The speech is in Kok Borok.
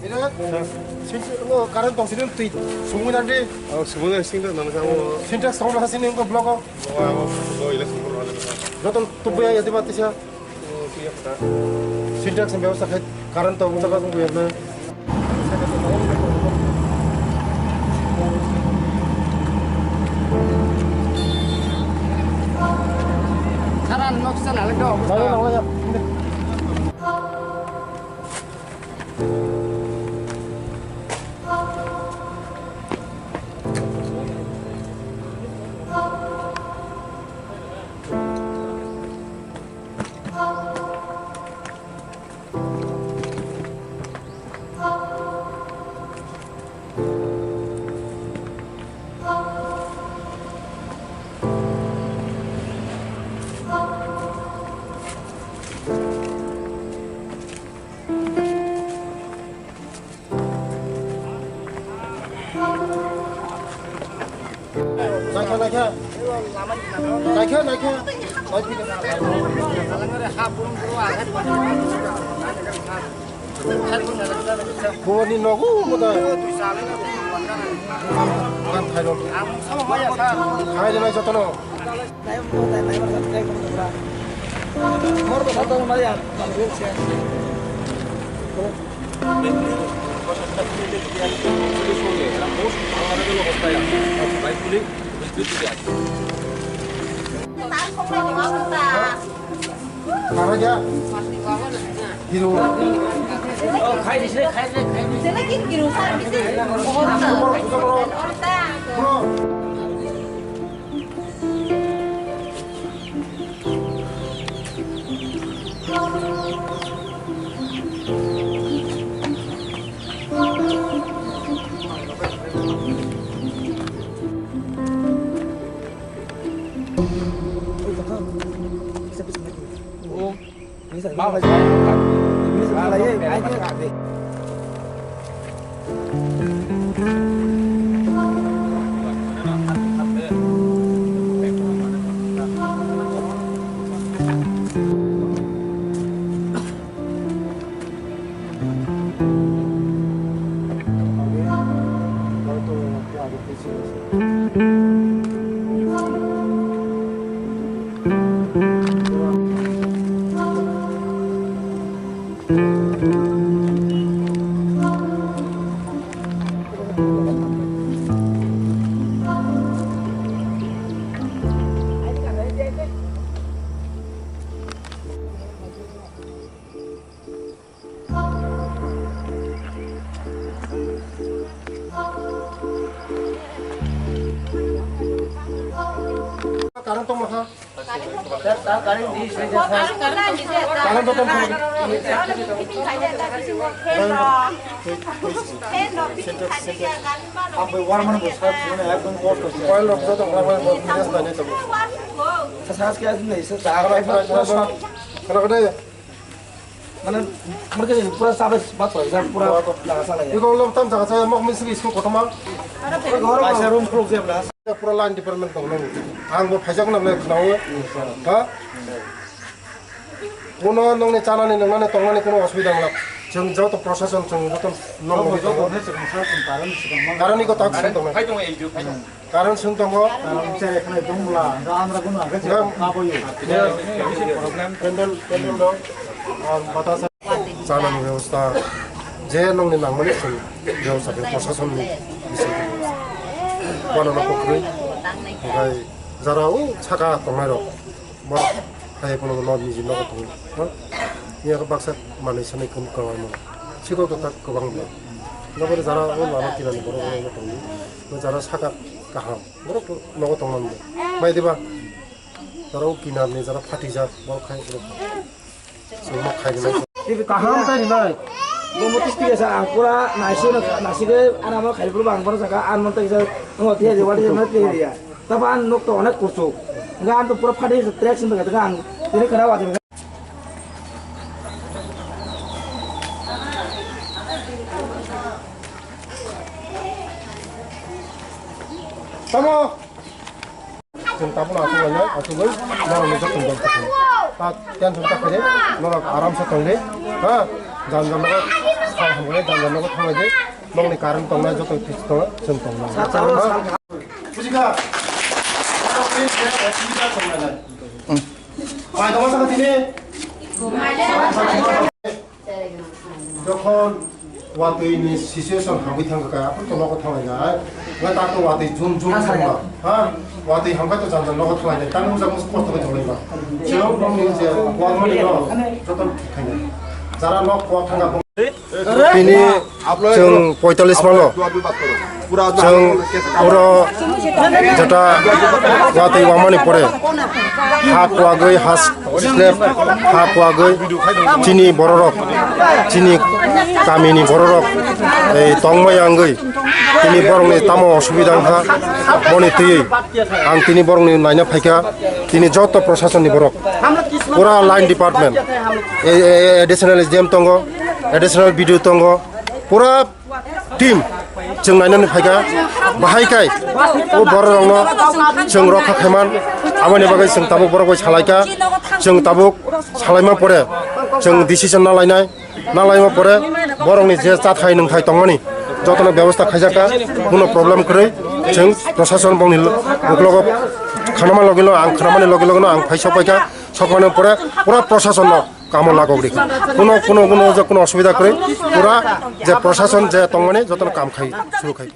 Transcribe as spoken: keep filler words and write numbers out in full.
Ira, sin-, o, current tong sini twi sungwi nang di. Oh, sungwi nang sini nang samo. Sintex tong nang sini ko block o. Oh, amo, oh, ila sungwi nang. Joto tubya ya diba tisa. Sintex ni bebosta khai current tong jaga tong ya na. Karan noksa nalai do. Nalai nalai ya. Naikha, naikha. Naikha, naikha. Buani nogo mo da. Kan thailo. Khai de nai jotono. Karaja. Hero. Bro. Current tongma kha. Current tong kha. Coil rok joto wngkha, wngkha, wngkha, wngkha. Khwna kha de. Mane, mane pura sabe bat pura jaga salai. Iko lom tam jaga saya mok misri school kotoma. Kaisa room khuluk jebla. Pura line department tong nang. Ang bo phaijak na le khnawe. Ha? Kuno nongni chanani nongnani tongnani kuno osubida wngla. Chwng joto prosason chwng joto nongni tongo. Karani ko tak sung tongnai. Karon sung tongo. Karon chere khna dongla, da amra guna ga je kaboyo. Problem, problem do. Ar batasa chanani bebosta je nongni nangmani sung bebosta khe prosasonni bising. Wanano kokrwi. Okai jara o saka tongnai rok. Borok hai phano no niji nogo tongo. Miya baksa manwi sanai kum kawai mano. Siko to tak kwbang bo. Nobori jara o lama tinani borok no tongo. Jara saka kaham. Borok nogo tongmani. Mai diba? Jara o kinarni jara phatijak borok khai borok. Sungma khai nai. Kaham khai nai. Bo mutis tiga sa ang pura naisi naisi ke ana mo khai pura bang pura saka an mo tiga sa ngo tiga je wali mo tiga ya. Taba an nok to onek kuchuk. Nga an to pura phadi trek sin baga ang tini kana wajib. Tamo. Chwng tabuk no achuk lainai, achugwi norokni joto ni dol kwthang. Ta tension ta khaide, norok aram se tongdi. Ha? Jang jang nogo, sal hambai, jang jang nogo thanglai de. Nokni current tongnai joto fix tongo, chwng tongnai. Bujikha? Pai tongma saka tini? Jokhon watwi ni situation hambai thangkha, aphuru to nogo thanglai nai. Nga ta to watwi jum jum thangma. Ha? Watwi hamkha to jang jang nogo thanglai nai. Tang mujak musu kosto bai thanglai ba. Chwng nokni je kwak mani no joto khaina. Jara nok kwak thangkha. Tini chwng poitalis malo chwng oro jeta watwi wamani pore ha kwagwi ha slep ha kwagwi chini bororok chini kamini bororok ei tongmaya wngwi tini borokni tamo osubida wngkha boni twiwi ang tini borokni naina phaikha tini joto prosasonni borok pura line department additional S D M tongo. Additional B D O tongo, pura team chwng nainani phaikha, bahai khai o bororokno chwng rokha khaiman, aboni bagwi chwng tabuk borok bai salaikha, chwng tabuk salaima pore chwng decision na lainai, na laima pore borokni je chathai nwngthai tongmani jotono bebosta khaijakha, kuno problem kwrwi chwng proshason bongni uklogo khanama logino ang khanamani logi logino ang phai sokpaikha, sokmani pore pura proshason no kamo lagok rikha. Kuno, kuno, kuno, je kuno osubida kwrwi, pura je proshason je tongmani jotono kam khai, suru khai.